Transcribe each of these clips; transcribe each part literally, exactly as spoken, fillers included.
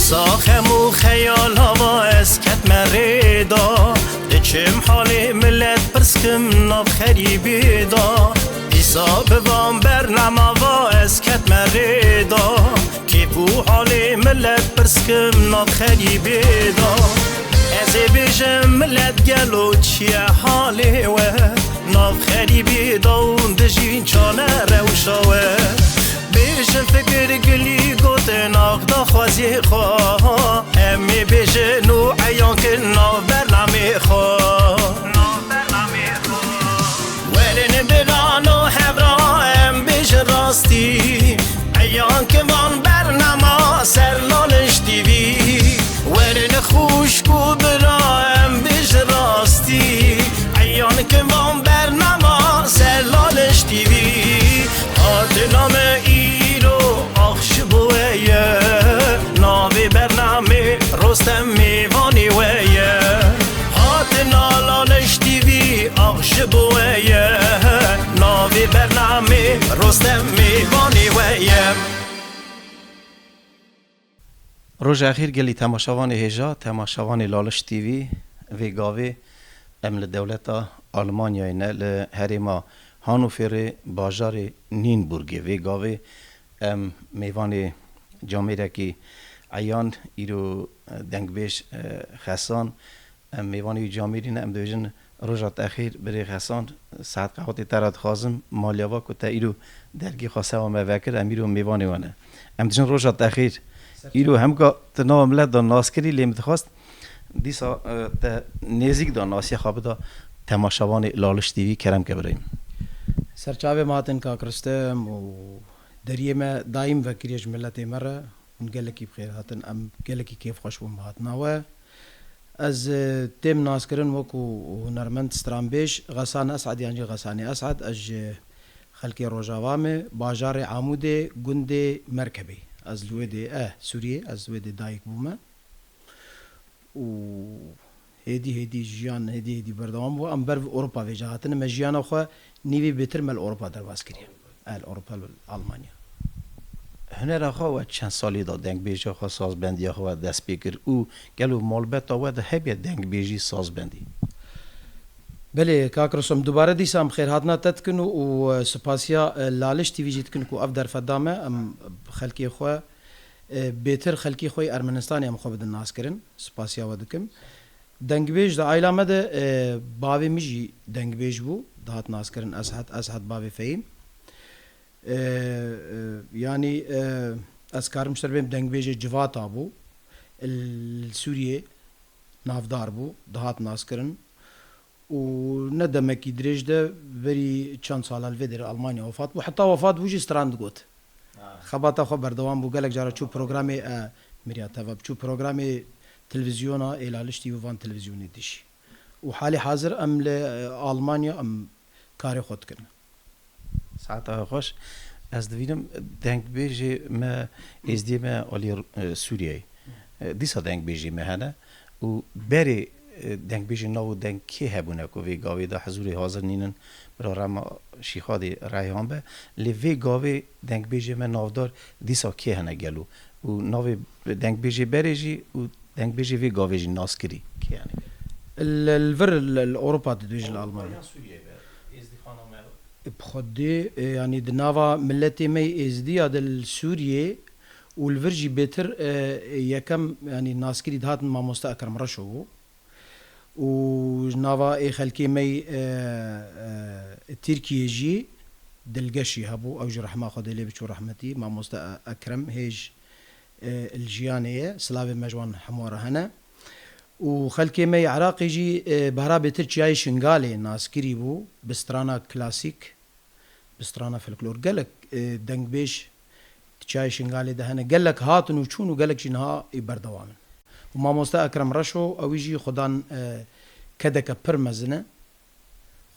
Saxem û xeyala va ez ketme rê da, diçim halê millet pirskim nav xerîbê da. Dîsa bi van bernama va ez ketme rê da, kêf û halê millet pirskim nav xerîbê da. Ez ê bêjim millet gelo çi ye halê we, nav xerîbê da û dijîn çane rewşa we. Bêjin fikir gilî gotin ax daxwazê xwe. Em ê bêjin û eyan kin nav bernamê xwe. Werin birano hevra em bêjin rastî. Eyan kin van bernama ser Laliş T V. Werin xwişk û bira em bêjin rastî. Eyan kin van bernama ser Laliş T V. Hatina me îro ax ji bo we ye. Navê bernamê Rostem mêvanê we ye. Hatina Laliş T V ax ji bo we ye. Navê bernamê Rostem mêvanê we ye. Roja xêr gelî temaşevanê hêja, temaşevanê Laliş T V. Vê gavê em li dewleta Almanyayê ne, li herêma Hanoverê, bajarê Nînburgê. Vê gavê em mêvanê camêrekî eyan, îro, e, dengbêj, e, Xesan, em mêvanê wî camêrî ne, em dibêjin roja te xêr, birê Xesan, saet qehwetê te re dixwazim, maliya va ku te îro dergî xwe sewa me vekir, em îro mêvanê we ne. Em dijin roja te xêr. Îro hemka tu nava milet de nas kirî, lê min dixwast dîsa, e, te nêzîk de nasiya xwe bida temaşevanê Laliş T V, kerem ke birayê min. Serçavê me hatin kak Ristem û deriyê me dayîm vekiriye ji miletê me re. Hûn gelekî bi xêr hatin. Em gelekî kêfxweş bûn bi hatina we. Ez, e, têm naskirin wekû hunermend stranbêj Xesan Esad yan jî Xesanê Esad. Ez ji xelkê Rojava me, bajarê Amûdê, gundê Merkebê. Ez li wê dê, eh, Sûriyê, ez li wê dê dayik bûme. Û hêdî hêdî jiyan, hêdî hêdî berdewam bû. Em ber Ewropa vêca hatine. Me jiyana xwe nîvî bêtir me li Ewropa derbas kiriye. El Ewropa, li Almanya. Hunera xwe we çend salî da, dengbêjiya xwe, sazbendiya xwe we dest pê kir û gelo malbeta we de hebiye dengbêjî, sazbendî? Belê, kak Rosom, dubare dîsa em xêrhatina te dikin û, û, e, spasiya, e, Laliş T V jî dikin ku ev derfet da me, em xelkê xwe, e, bêtir xelkê xwe yê Ermenistanê em xwe bidin naskirin. Spasiya we dikim. Dengbêj di aîla me de, e, bavê min jî dengbêj bû, dihat naskirin Eshed, Eshed bavê Fehîm. E, e, yanî, e, ez karim ji te bêm dengbêjê civata bû, li Sûriyê navdar bû, dihat naskirin. Û ne demekî dirêj de berî çend sala li vê derê Almanya wefat bû. Heta wefat bû jî stran digot. Ha. Xebata xwe berdewam bû. Gelek cara çû programê, e, miriya teva, çû programê televîzyona ê Laliş T V û van televîzyonê dijî. Û halê hazir em li, e, Almanya em karê xwe dikin. Saeta xweş. Ez divînim dengbêjê me, êzdiyê me alî, e, Sûriyeyê. E, dîsa dengbêjê me hene û berê, e, dengbêjê nav û deng kê hebûne ku vê gavê de hizûrê hazir nînin, bila Rema Şîxadê Reyhan be. Lê vê gavê dengbêjê me navdar dîsa kê hene gelo? Û navê dengbêjê berê jî û dengbêjê vê gavê jî naskirî kê hene gelo? Li, li vir li, li Ewropa dibêjin, li Almanya. Ewropa yan Sûriyeyê be, êzdîxana me. Bi xwedê, e, yanî di nava miletê me yê êzdî ya de li Sûriyê û li vir jî bêtir, e, yekem, yanî naskirî dihatin mamoste Ekrem Reşo bû. Û ji nava ê xelkê me yê, e, e, Tirkiyê jî dilgeşî hebû, ew jî rehma Xwedê lê biçû rehmetî, mamoste Ekrem hêj, e, li jiyanê ye, silavê me ji wan hemû re hene. Û xelkê me yê Iraqê jî, e, behra bêtir Çiyayê Şingalê naskirî bû, bi strana klasîk, bi strana folklor. Gelek, e, dengbêj di Çiyayê Şingalê de hene. Gelek hatin û çûn û gelek jî niha ê berdewam in. Û mamoste Ekrem Reşo, ewî jî xudan, e, kedeke pir mezin e.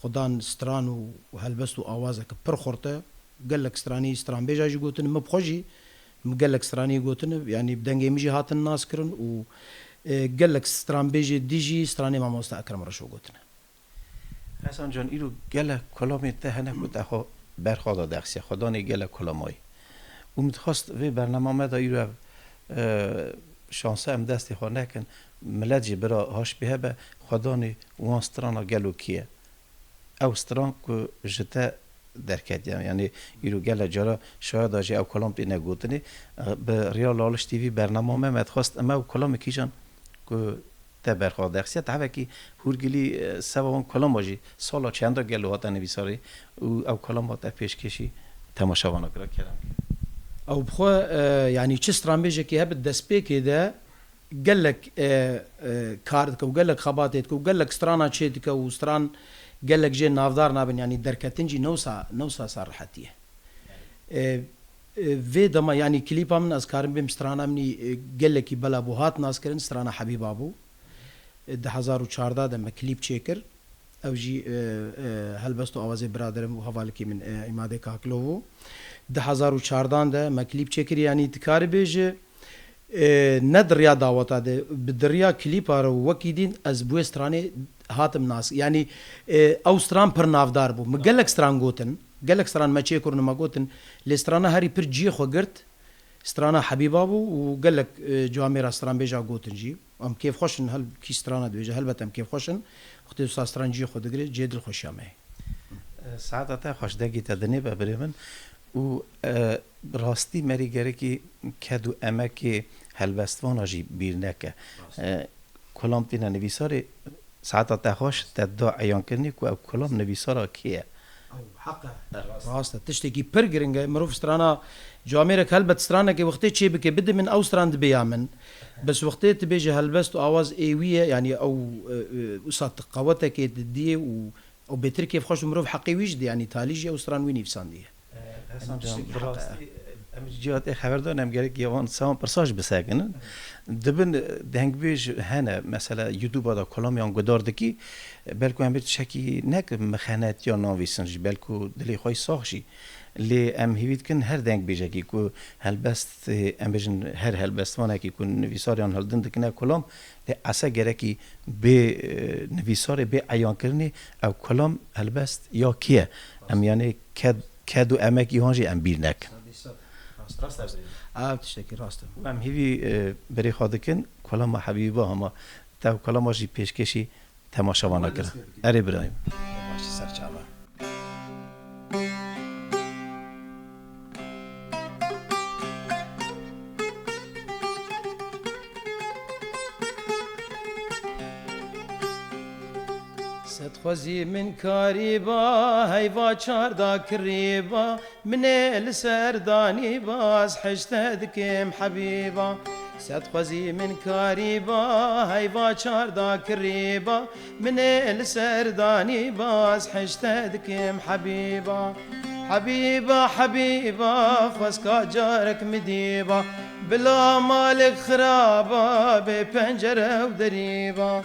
Xudan stran û helbest û awazeke pir xurt e. Gelek stranî stranbêja jî gotin, min bi xwe jî, min gelek stranî gotin, yanî bi dengê min jî hatin naskirin û, e, gelek stranbêjê dî jî stranê mamoste Ekrem Reşo gotine. Xesan can, îro gelek kulamê te hene ku te xwe berxa da dexsiya, xwedanê gelek kulamayî. Û min dixwest vê bernama me de îro ev, e, Şansa em destê xwe nekin, milet jî bira haş bê hebe, xwedanê wan strana gelo kî ye? Ew stran ku ji te derketiye, yanî îro gelek cara şayada jî ew kolam têne gotinê. Bi riya Laliş T V bernama me, me dixwest em ew kolamê kîjan ku te berxwe daxistiye, te hevekî hûrgilî, e, seva wan kolama jî sala çenda gelo hate nivîsarê û ew kolama te pêşkêşî temaşevana kira, kerem. Ew bi xwe, e, yanî çi stranbêjekî hebe destpêkê de gelek, e, e, kar dike û gelek xebatê dike û gelek strana çê dike û stran gelek jê navdar nabin, yanî derketin jî newsa, newsa ser rehetî ye. E, e, vê dema, yanî klîpa min, ez karim bêm strana min î, e, gelekî bela bû, hat naskirin, strana Hebîba bû. E, du hezar û çardeh de me klîp çêkir. Ew jî, e, e, helbest û awazê biraderim û hevalekî min, e, Îmadê Kakilov bû. Du hezar û çardeh de me klîp çêkir, yanî dikarî bêje, e, ne di riya daweta de, bi di riya klîpa re û wekî dîn ez bi wê stranê hatim nas. Yanî, e, ew stran pir navdar bû. Min gelek stran gotin, gelek stran me çêkirin û me gotin, lê strana herî pir cihê xwe girt, strana Hebîba bû û gelek, e, camêra stranbêja gotin jî. Em kêfxweş in, hel kî strana dibêje, helbet em kêfxweş in. Wextê wisa stran cihê xwe digire, cihê dilxweşiya me ye. E, saeta te xweş, dengê te dinê be birê min. Û, e, rastî merî gerekî ked û emekê helbestvana jî bîr neke. Rast. E, kolam tîne nivîsarê, saeta te xweş, te da eyankirinê ku ew kolam nivîsara kê ye? Ew heq e. Rast. Rast e. Tiştekî pir giring e. Mirov strana camêrek helbet stranekê wextê çê bike, bide min, ew stran dibe ya min. Bes wextê tu bêje helbest û awaz ê wî ye, yanî ew, e, e, wisa tu qewetekê didiyê û ew bêtir kêfxweş û mirov heqê wî jî dê, yanî talî jî ew stran wî nivîsandiye. Hesan can, bi rastî, em ji cihatê xeber dan, em gerek ya wan sewan pirsa jî bisekinin. Dibin, e, dengbêj hene, mesela YouTube-a da kolamiyan guhdar dikî, e, belku em bê tiştekî nek mixenetiya navîsin jî, belku dilê xwe yî sax jî. Lê em hîvî dikin her dengbêjekî ku helbest, e, em bêjin her helbestvanekî ku nivîsariyan hildin dikine kolam, lê ese gerekî bê, e, nivîsarê, bê eyankirinê ew kolam helbest ya kî ye. Em yanê ked, ked û emek wan jî em bîr nekin. Rast, rast e. Ev tiştekî rast e. Û em hîvî, e, berê xwe dikin, kolama Hebîba hema te ew kolama jî pêşkêşî temaşevana kira. Erê birayê min. Baş, ser çava. Sed xwezî min karî ba, heyva çarda kirî ba, min ê li ser danî ba, ez hişte dikim Hebîba. Sed xwezî min karî ba, heyva çarda kirî ba, min ê li ser danî ba, ez hişte dikim Hebîba. Hebîba, Hebîba, xwezka carek min dî ba, bila malik xiraba, bê pencere û derî ba.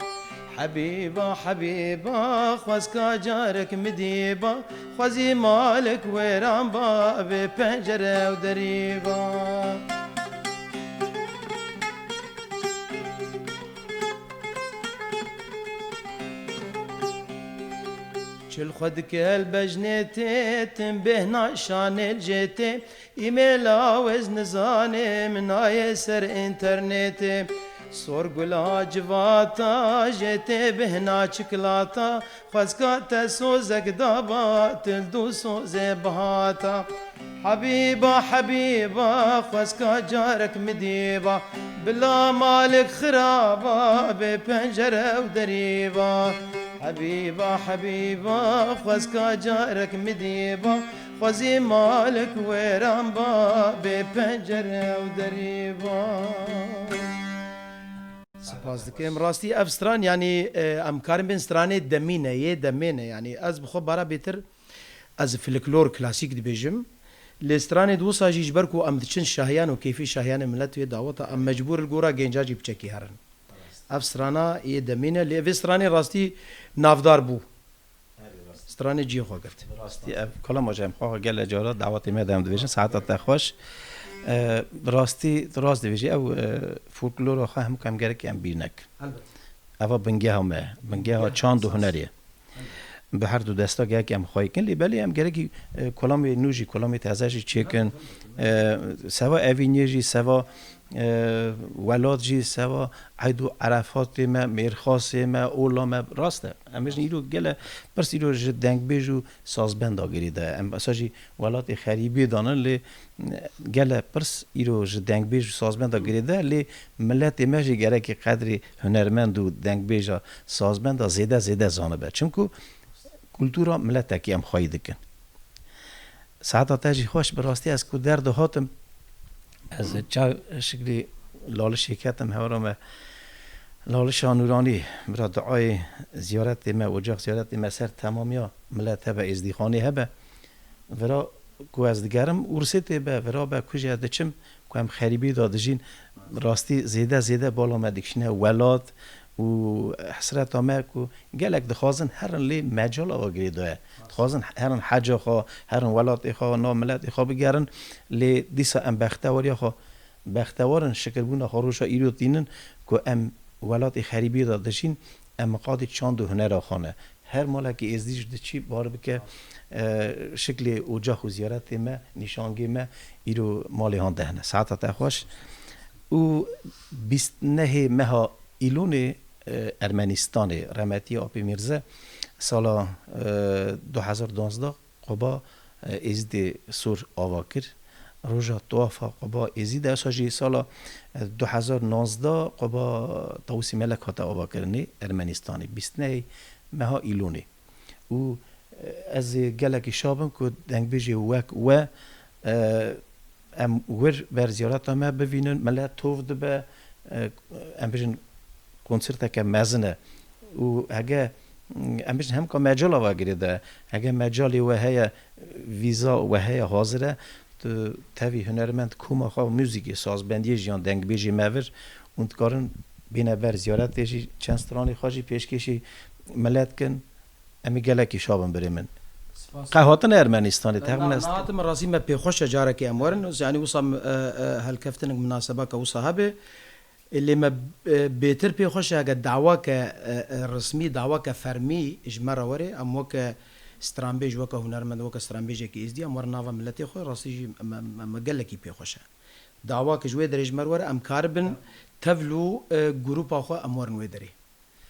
Hebîba, Hebîba, xwezka carek min dî ba, xwezî malik wêran ba, bê pencere û derî ba. Çil xwe dike el bejnê tê, tim bêhna şanê li jê tê, îmêla wê ez nizanim, nayê ser înternetê. Sor gula civata, jê tê bêhna çiklata, xwezka te sozek daba, til dû sozê bihata. Hebîba, Hebîba, xwezka carek min dîba, bila malik xiraba, bê pencere û derî ba. Hebîba, Hebîba, xwezka carek min dîba, xwezî malik wêran ba, bê pencere û derî ba. Spas dikim. Rastî ev stran, yanî, e, em karin bên stranê demî ne, yê demê ne. Yanî ez bi xwe bara bêtir ez folklor klasîk dibêjim. Lê stranê di wisa jî ji ber ku em diçin şahiyan û kêfî şahiyanê milet wê daweta, em mecbûr li gora genca jî biçekî herin. Ev strana yê demî ne, lê vê stranê rastî navdar bû. Stranê cihê xwe girt. Bi rastî ev kolama jî em xwe gelek cara dawetê me de em dibêjin, saeta te xweş. E, bi rastî tu rast dibêjî, ew, e, folklora xwe hemû em gerek em bîr nekin. Elbet. Eva bingeha me, bingeha çand û hunerê. Bi her du desta gerek em xweykin, lê belê em gerekî, e, kolamê nû jî, kolamê teze jî çêkin. E, seva evîniyê jî, seva, e, welat jî sewa eyd û erefatê me, mêrxasê me, ola me, rast e. Em bêjin îro gele pirs îro ji dengbêj û sazbenda girê de ye. Em esa jî welatê xerîbiyê danin lê, e, gele pirs îro ji dengbêj û sazbenda girê de, lê miletê me jî gerekî qedrê hunermend û dengbêja sazbenda zêde zêde zanibe. Çimku kultura miletekî em xwayî dikin. Saeta te jî xweş, bi rastî ez ku derdihatim, ez ça şiklî Lalişê ketim, hewra me Lalişa Nûranî, bira duayê ziyaretê me, ocax ziyaretê me ser temamiya milet hebe, êzdîxanê hebe. Vira ku ez digerim, ûrsê tê be, vira be ku jî ez diçim, ku em xerîbî de dijîn, rastî zêde zêde bala me dikişîne welat û hesreta me ku gelek dixwazin herin lê mecala ve girêdaye. Dixwazin herin heca xwe, herin welatê xwe, nav miletê xwe bigerin, lê dîsa em bextewariya xwe bextewar in, şikirbûna xwe roja îro tînin ku em welatê xerîbiyê de dijîn, em miqadî çand û hunera xwe ne. Her malekî êzdî jî diçî bar bike, e, şiklê ocax û ziyaretê me, nîşangê me îro malê han dehne. Saeta te xweş. Û bîst nehê meha Îlonê, e, Ermenistanê, remetiya Apê Mîrze, sala, e, du hezar duwazdeh Quba, e, Êzidê Sûr ava kir. Roja tuwafa Quba Êzî de, esa jî sala, e, du hezar nozde Quba Tawusî Melek hate avakirinê Ermenistanê, bîst nehê meha Îlonê. Û, e, ez ê gelekî şa bim ku dengbêjê wek we, e, em wir ber ziyareta me bivînin, milet tov dibe, e, em bijin konserteke mezin e. Û hege, em bijin hemka mecala ve girê de, hege mecalê we heye, vîza we heye hazir e, tu tevî hunermend koma xwe muzîkê, sazbendiyê jî yan dengbêjê me vir, hûn dikarin bêne ber ziyaretê jî çend stranê xwe jî pêşkêşî milet kin. Em ê gelekî şa bin birê min. Spas. Qe hatine Ermenistanê, Ben texmine na-, est- nahatim, rastî me pê xweş e carekê em werin. Yanî wisa, e, e, helkeftinek, minasebeke wisa hebe. E, lê me, e, bêtir pê xweş e heke dawake, e, e, resmî, dawake fermî ji me re were. Em weke stranbêj, weke hunermend, weke stranbêjekî êzdî, em werin nava miletê xwe, rastî jî me, me, me gelekî pê xweş e. Dawake ji wê derê ji me re were, em karibin tevlû, e, grupa xwe em werin wê derê.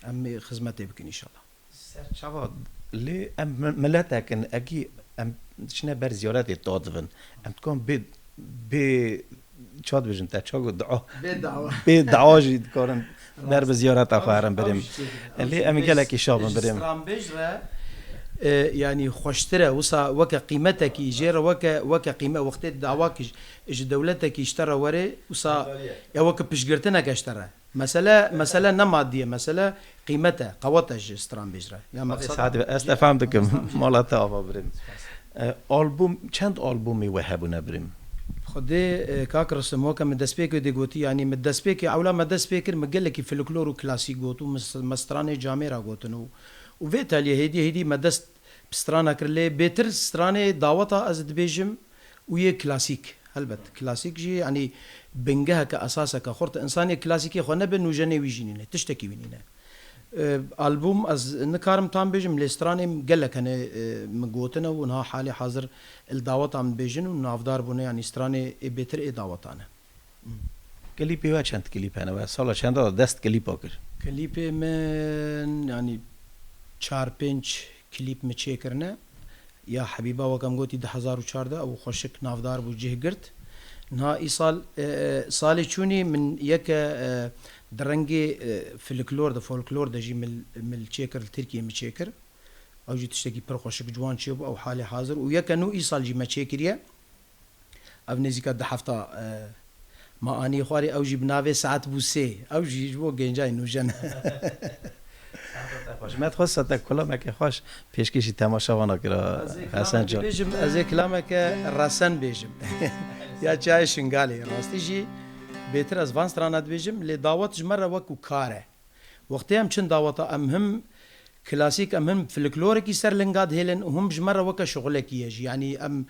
Em ê xizmetê bikin înşallah. Ser çava lê em mi-, miletek in, ekî em diçine ber ziyaretê dadivin. Em dikarin bê, bê, ça dibêjin te, ça got, dua. Bê dawa. Bê dawa jî dikarin ber bi ziyareta xwe herin birêm. Ew jî çêdibe. Ew Lê jî em ê bê gelekî şa bin ji birêm. Stranbêj re, e, yanî xweştir e, wisa weke qîmetekî jê re weke, weke qîme, wextê dawakî ji, ji dewletekî ji te re were, wisa ya weke piştgirtineke ji te re. Mesele, mesele ne madî ye, mesele qîmet e, qewet e ji stranbêj re. Ya Hadi meqsed Saadî be, ez te fam dikim. Mala te ava birêm. E, albûm, çend albûmê we hebûne birêm? Xwedê, e, kak Risim, weke min destpêkê de gotî, yanî min destpêkê, ewla me dest pê kir, min gelekî folklor û klasîk got û min s-, me stranê camêra gotin û, û vê teliyê hêdî hêdî me dest bi strana kir, lê bêtir stranê daweta ez dibêjim, û yê klasîk, helbet. Klasîk jî, yanî, bingeheke, esaseke xurt. Însanê klasîkê xwe nebe, nûjenê wî jî nîne. Tiştekî wî nîne. E, albûm ez nikarim tam bêjim, lê stranê gelek hene, e, min gotine û niha halê hazir li daweta min dibêjin û navdar bûne, yanî stranê ê bêtir ê daweta ne. Klîpê we çend klîp hene? We sala çenda de dest klîpa kir? Klîpê min, yanî, çar pênc klîp min çêkirine. Ya Hebîba, wek em gotî, du hezar û çardeh, ew xweşik navdar bû, cih girt. Niha îsal, e, e, salê çûnî min yeke, e, di rengê, e, filiklor de, folklor de jî min, min çêkir, li Tirkiyê min çêkir. Ew jî tiştekî pir xweşik, ciwan çêbû, ew halê hazir. Û yeke nû îsal jî me çêkiriye. Ev nêzîka du hefta, e, me anî xwarê, ew jî bi navê Saet bû sê. Ew jî ji bo gencayê nûjen. Xweş. Me dixwest te kulameke xweş pêşkêşî temaşevana kira, Hesen Can. Ez ê kilameke resen bêjim. Ya çiyayê Şingalê. Rastî jî bêtir ez van strana dibêjim, lê dawet ji me re wekû kar e. Wextê em çin daweta, em him klasîk, em him folklorekî ser linga dihêlin û him ji me re weke şixulekî ye jî. Yanî em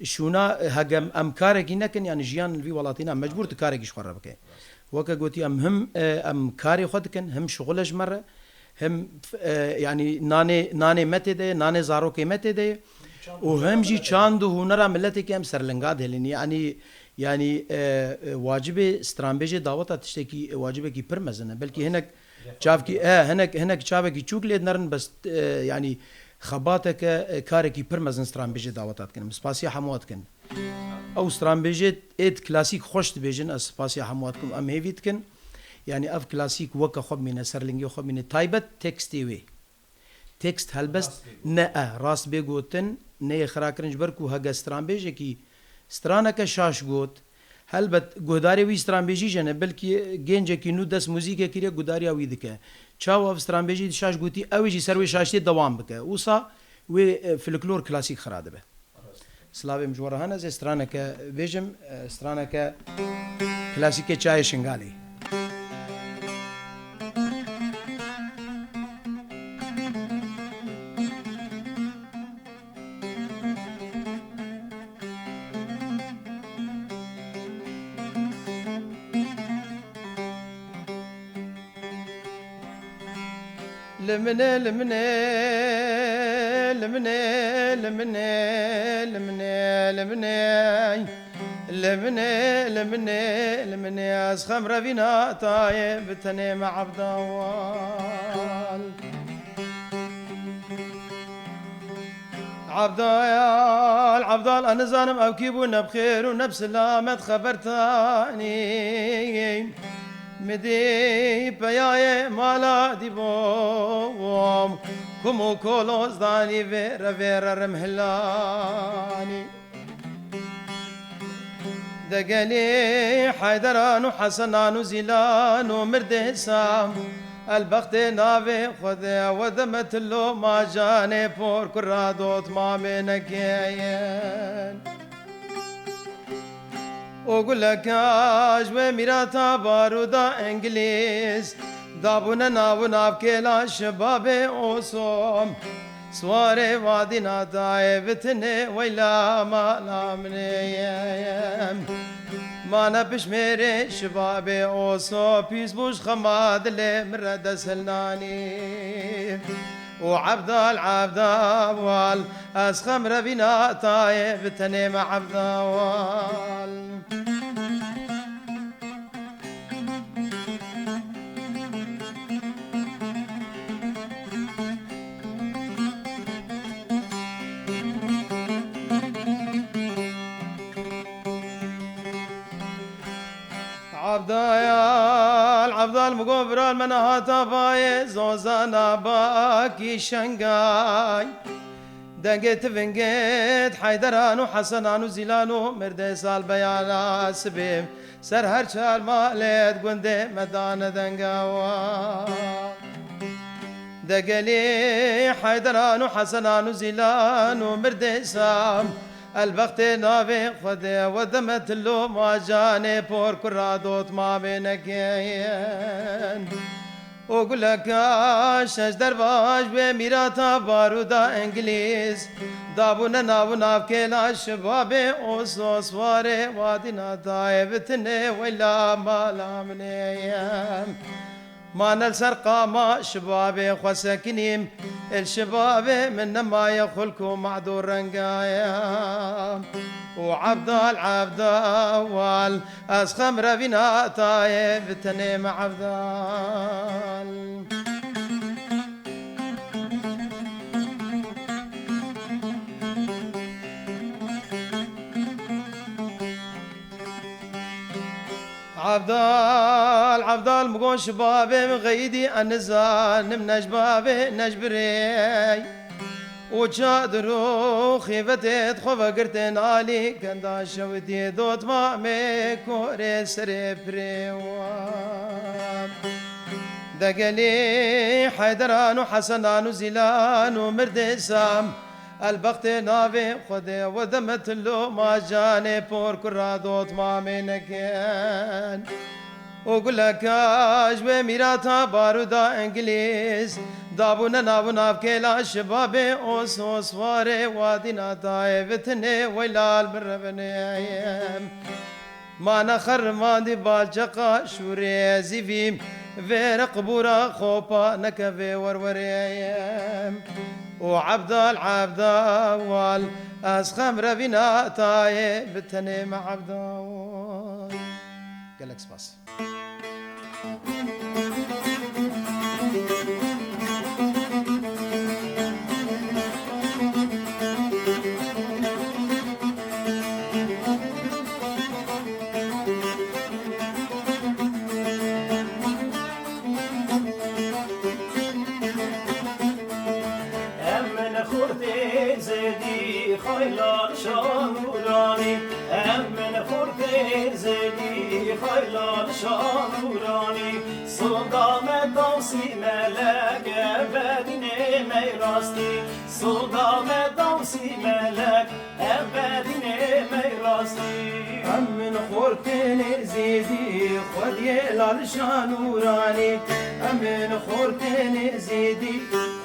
şûna, hegem em karekî nekin, yanî jiyan li vî welatî ne, mecbûr tu karekî ji xwe re bike. Weke gotî, em him, e, em karê xwe dikin, him şixule ji me re, him, e, yanî nanê, nanê me tê de ye, nanê zarokê me tê de ye. Û hem jî çand û hunera miletekî em serlinga dihêlin. Yanî, yanî, e, e, wacibê stranbêjê daweta tiştekî, e, wacibekî pir mezin e. Belkî hinek çavkî, e, hinek, hinek çavekî çûk lê dinerin, bes, e, yanî xebateke, e, karekî pir mezin stranbêjê daweta dikin. Em spasiya hemû dikin. Ew stranbêjê êd klasîk xweş dibêjin, ez spasiya hemû dikim. Em hêvî dikin. Yanî ev klasîk weke xwe bimîne, serlingê xwe bimîne. Taybet tekstê wê. Tekst helbest ne e, rast bê gotin, neyê xira kirin, ji ber ku hege stranbêjekî straneke şaş got, helbet guhdarê wî stranbêjî jî ne, belkî gencekî nû dest muzîkê kiriye, guhdariya wî dike. Çawa ev stranbêjî şaş gotî, ew ê jî ser wê şaştiyê dewam bike. Wisa wê, e, folklor klasîk xira dibe. Silavê min ji we re hene, ez ê straneke bêjim, e, straneke klasîkê Çayê Şingalê. Limine, limine, limine, limine, limine, limine. Limine, limine, limine, ez xem revîna tayê bi tenê me Evdal. Evdal, Evdal, ez nizanim ew kî bû, ne bi xêr û ne bi silamet xeber tanî. Min dî peyayê mala dî bûm, kum û koloz danî vê re, vê re rim hilanî. Degelî Heyderan û Hesenan û Zîlan û Mirdêsan, elbextê navê Xwedê we deme tilo ma canê por kura dot mamê nekeyen. û guleka ji wê mîrata barûda Îngilîz, dabûne nav û navkêla şibabê Osom. Siwarê vadîna dayê vitinê weyla mala min ê. Mane pişmêrê şibabê Oso, pîs bû ji xema dilê min re dest hilnanî. û Evdal, Evdal, ez xem revîna tayê bi tenê me Evdal. Evdal, Evdal, min got, viran me nehata bayê zozana bakî şengay. Dengê tivingêt Heyderan û Hesenan û Zîlan û Mirdêsan beyana sibê ser her çar malêt gundê me dane denga wa. Degelî Heyderan û Hesenan û Zîlan û Mirdêsan, elbextê navê Xwedê we deme tilo ma canê por kura dot mamê nekeyen. û guleka şeş dervaj wê mîrata barûda Îngilîz, dabûne nav û navkêla şibabê Oso, siwarê vadîna dayê vitinê weyla mala min ê. Mane li ser qama şibabê xwe sekinîm, il şibabê min nemaye xulk û mad û rengaye. û Evdal, Evdal, ez xem revîna tayê bi tenê me Evdal. Evdal, Evdal, min got şibabê min xeyidî, ez nizanim ne ji bavê ne ji birê. û çadir û xîvetê xwe vegirtên alî, kenda şewitî dotma mê korê serê pirê wan. Degelî Heyderan û Hesenan û Zîlan û Mirdêsan, elbextê navê Xwedê we deme tilo ma canê por kura dotma mê neken. û guleka ji wê mîrata barûda Îngilîz, dabûne nav û navkêla şibabê Oso, siwarê wadîna dayê vitinê weylal min revinê. Mane xermandî balçeqa şûrê zîvî, vêre qibûra xopa nekevê werwerê. û Ebdal Ebdawal, ez xem revîna tayê bi tenê me Ebdawal. Gelek spas. Em min xortê zêdî xayla li şan û ranî. Em min xortê zêdî xayla li şan û ranî. Sonda me tawsî melek, ev bedînê me rastî. Sonda me tawsî melek, ev bedînê me rastî. Em min xortê nêzîdî, xwediyê lal şan û ranî. Em min xortê nêzîdî,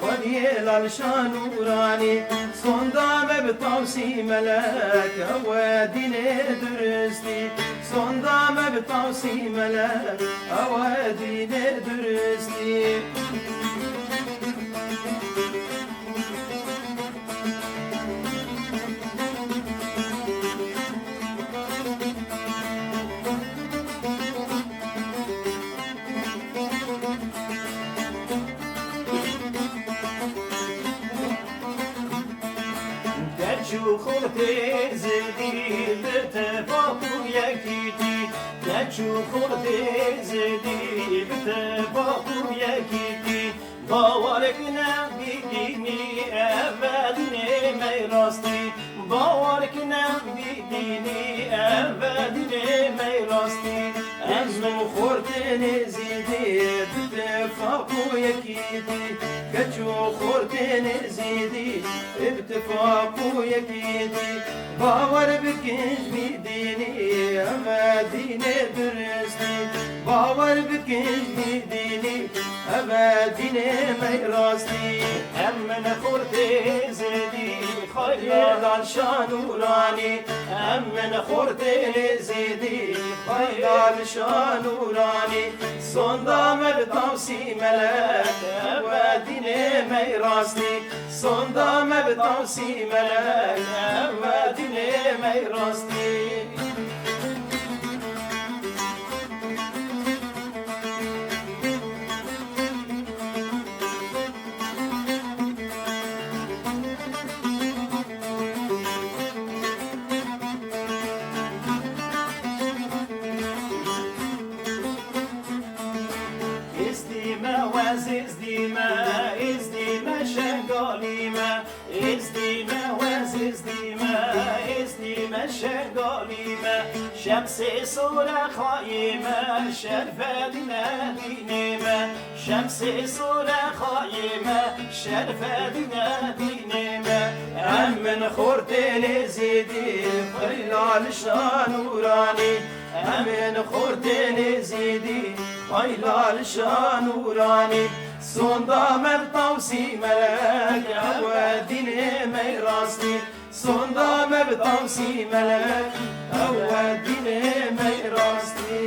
xwediyê lal şan û ranî. Sonda me bi tawsî melek, ew e dînê duristî. Sonda me bi tawsî melek, ew e dînê duristî. Keç û xortê zêdî bi tefaq û yekîtî. Keç û xortê zêdî bi tefaq û yekîtî. Bawer kine bi dînî, ev e dînê me rastî. Bawer kine bi dînî, ev e dînê me rastî. Ez û xortê nêzîdî bi tefaq û yekîtî. Keç û xortê nêzîdî bi tefaq û yekîtî. Bawer bikin ji vî dînî, ev e dînê duristî. Bawer bikin ji vî dînî, ev e dînê me rastî. Em min xortê zêdî, xayla li şan û ranî. Em min xortê zêdî, xayla li şan û ranî. Sonda me bi tawsî melek, ev e dînê me rastî. Sonda me bi tawsî melek, ev e dînê me rastî. Êzdî me wez, êzdî me, êzdî me şengalî me. Êzdî me wez, êzdî me, êzdî me şengalî me. Şemsê sore xayê me, şerfe dîne dînê me. Şemsê sore xayê me, şerfe dîne dînê me. Em min xortê nêzîdî, xeyla li şan û ranî. Em ên xortê nêzîdî, xayla li şan û ranî. Sonda me bi tawsî melek, ew e dînê me rastî. Sonda me bi tawsî melek, ew e dînê me rastî.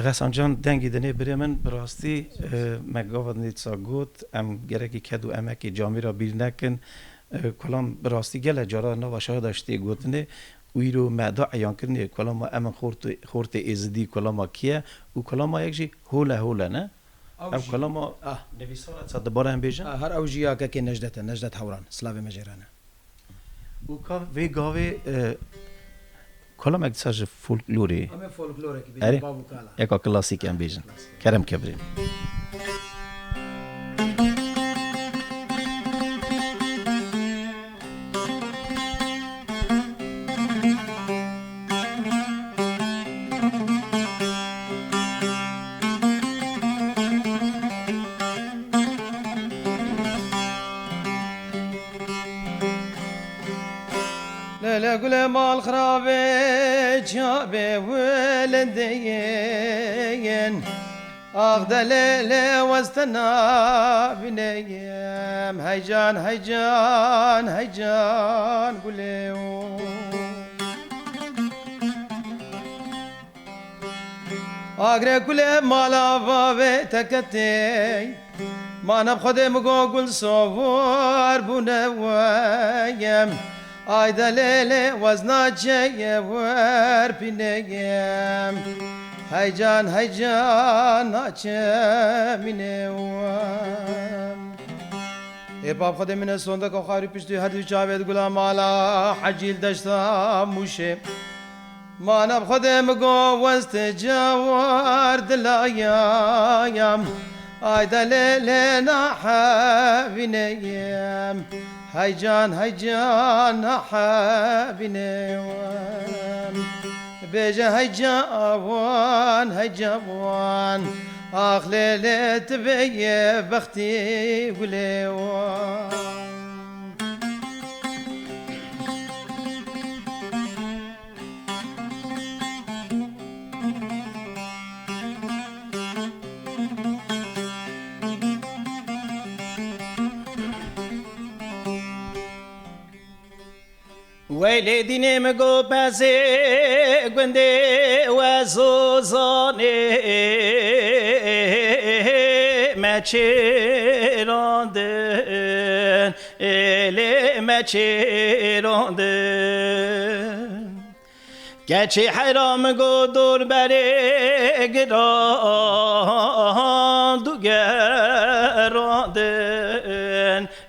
Xesan Can, dengî dinê birê min, bi rastî, e, me gava dinê dîsa got, em gerekî ked û emekê camêra bîr nekin. E, kolam bi rastî gelek cara nava şaha de ji tê gotinê û îro me da eyankirinê kolama em in xortê, xortê êzidî kolama kî ye û kolama yek jî hole hole ne? Ew Ev jî kolama ah. Nivîsar e, ça dibare em bêjin? Ah, her ew jî ya kekê Necdet e, Necdet Hewran, silavê me jê re ne. Û ka vê gavê, e, kolamek dîsa ji folklorê. Em ê folklorekî bêjin, Erê, bav û kala. Eka klasîk em bêjin. Klasîk. Kerem ke birê. Lele gule mal xirabê çavê wilindeyên. Ax de lele westena bineyim. Heycan, heycan, heycan gulê o. Agre gule mala vavê teketê. Mana bi Xwedê min got gul sovor bûne weyem. Ayde lê lê wezna çeye wer pîneyem. Hey can, hey can, naçe mîne wem. Ê bab Xwedê min e sondeka xwarî piştî her du çavê di gula mala Hecîl deşta Mûşê. Mana bi Xwedê min got weste cewar dilayayam. Ayde lê lê nahevîneyim. Hey can, hey can, nahevîneyim. Bêje hey cawan, hey cawan. Ax lê lê tu bêyê bextî gulê wan. Weylê dînê min got pezê gundê we zozanê me çêrandin, ê lê me çêrandin. Keçê heyra min got dor berê giran du gerandin,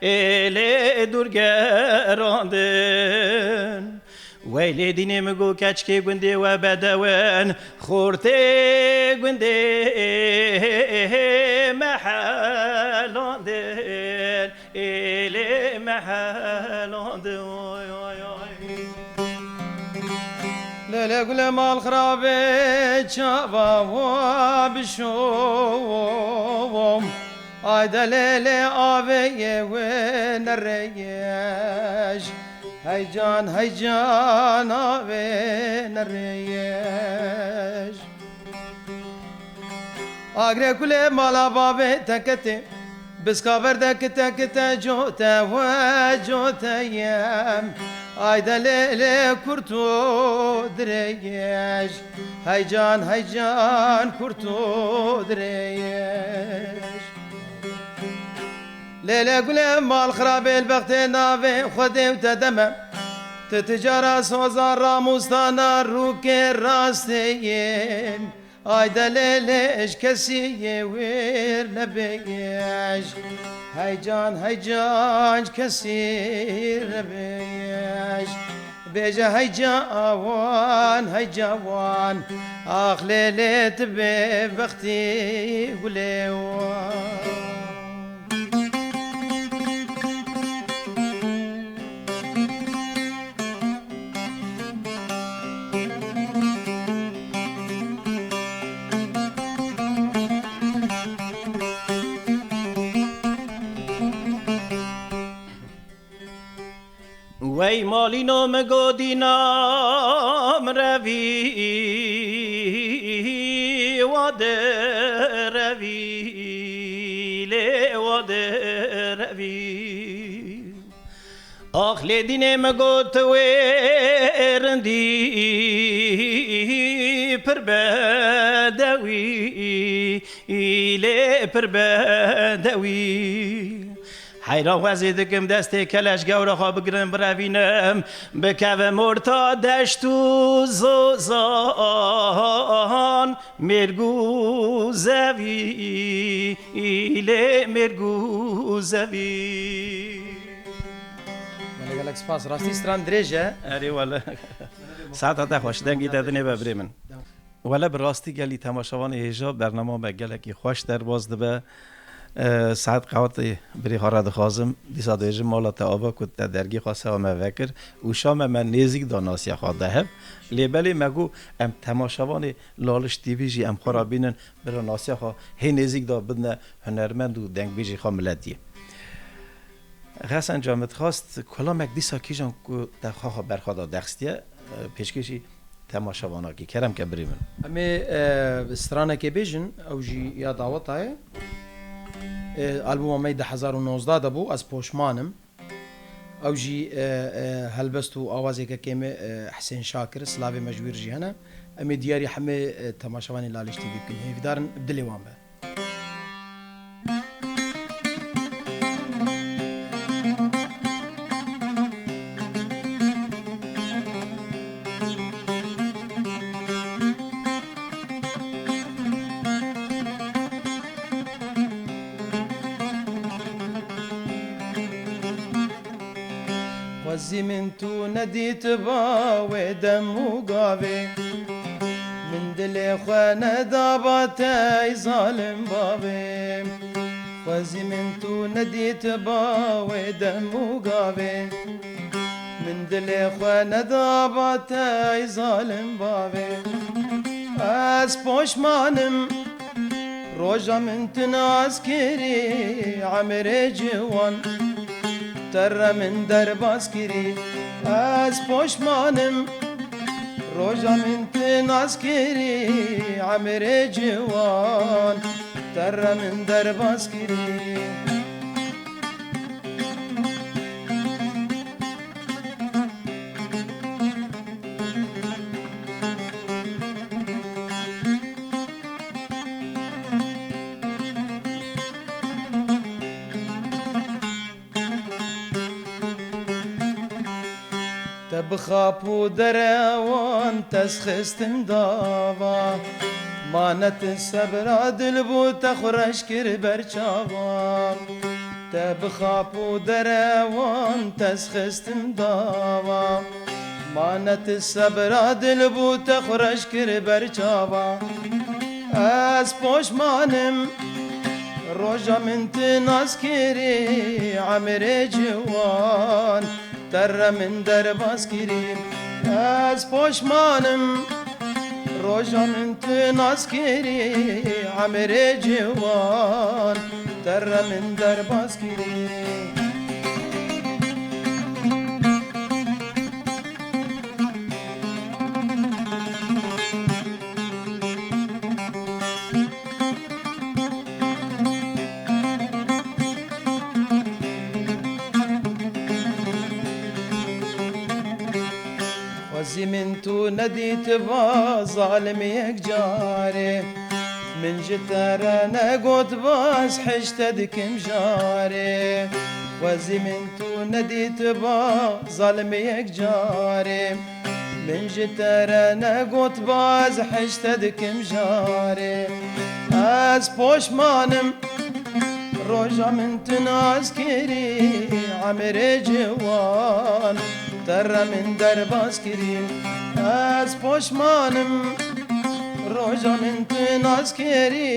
ê lê dûr gerandin. Weylê dînê min got keçkê gundê we bedewin, xortê gundê me helandin. Êlê me helandin, oy, oy, oy. Lê lê gule mal xirabê çava wa bişo. Ayde lê lê avê yê wê nerêyej. Hey can, hey can, avê nerêyej. Agre kulê mala bavê teketê. Biska ver de kite kite cote we cote yem. Ayde lê lê kurt û dirêj. Hey can, hey can, kurt û dirêj. Lê lê gulê mal xirabê li bextê navê Xwedê û te deme. Tu ticara soza ramûstana rûkê rastê yê. Ayde lê lê ji kesî yê wêr nebêj. Hey can, hey can, ji kesî nebêj. Bêje hey cawan, hey cawan. Ax lê lê tu bê bextî gulê wan. Wey malîno min got dîna min revî, wa direvî, lê wa direvî. Ax lê dînê min got tu wê rindî pir bedewî, lê pir bedewî. Heyran xwezî dikim destê keleş gewra xwe bigirim birevînim, bikevim orta deşt û zozan, mêrg û zevî, lê mêrg û zevî. Gelek gelek spas. Rastî stran dirêj e. Erê wele. Saeta te xweş, dengî te dinê be birê min. Wele bi rastî gelî temaşevanê hêja bernama me gelekî xweş derbas dibe. E, Seîd Qewatî birî xwe re dixwazim, dîsa dibêjim mala te ava ku te dergî xwe sewa me vekir û şa me me nêzîk da nasiya xwe de hev. Lê belê me got em temaşevanê Laliş T V jî em xwe re bînin, bira nasiya xwe hê nêzîk da bidine hunermend û dengbêjê xwe miletiyê. Xesen can, min dixwest kulamek dîsa kîjan ku te xwe xwe berxwe da dexstiye, e, pêşkêşî temaşevanakî. Kerem ke birî min. Em ê, e, stranekê bêjin, ew jî ya daweta ye. E, albuma me yê du hezar û nozdeh de bû, Ez Poşman Im. Ew jî, e, e, helbest û awazêkekê me, e, Hisên Şakir, silavê me ji wî re jî hene. Em ê diyarî hemê, e, temaşevanên Laliş T V bikin. Hêvîdar in bi dilê wan be. Xwezî min tu nedîtiba wê dem û gavê. Min dilê xwe nedaba te ey zalim bavê. Xwezî min tu nedîtiba wê dem û gavê. Min dilê xwe nedaba te ey zalim bavê. Ez poşmanim roja min tu nas kirî, emirê ciwan. Te re min derbas kirî, ez poşmanim. Roja min tu nas kirî, emirê ciwan. Te re min derbas kirî. Te bi xap û derewan te xistim dava. Ma ne tu sebra dil bû te xwe reş kir ber çavan. Te bi xap û derewan te xistim dava. Ma ne tu sebra dil bû te xwe reş kir ber çavan. Ez poşmanim roja min tu nas kirî, emirê ciwan. Te re min derbas kirî, ez poşmanim. Roja min tu nas kirî, emirê ciwan. Te re min derbas kirî. Xwezî min tu nedîtiba zalim yek carê. Min ji te re negot baz hişte dikim jarê. Xwezî min tu nedîtiba zalim yek carê. Min ji te re negot baz hişte dikim jarê. Ez poşmanim roja min tu nas kirî, emirê ciwan. Te re min derbas kirî, ez poşmanim. Roja min tu nas kirî,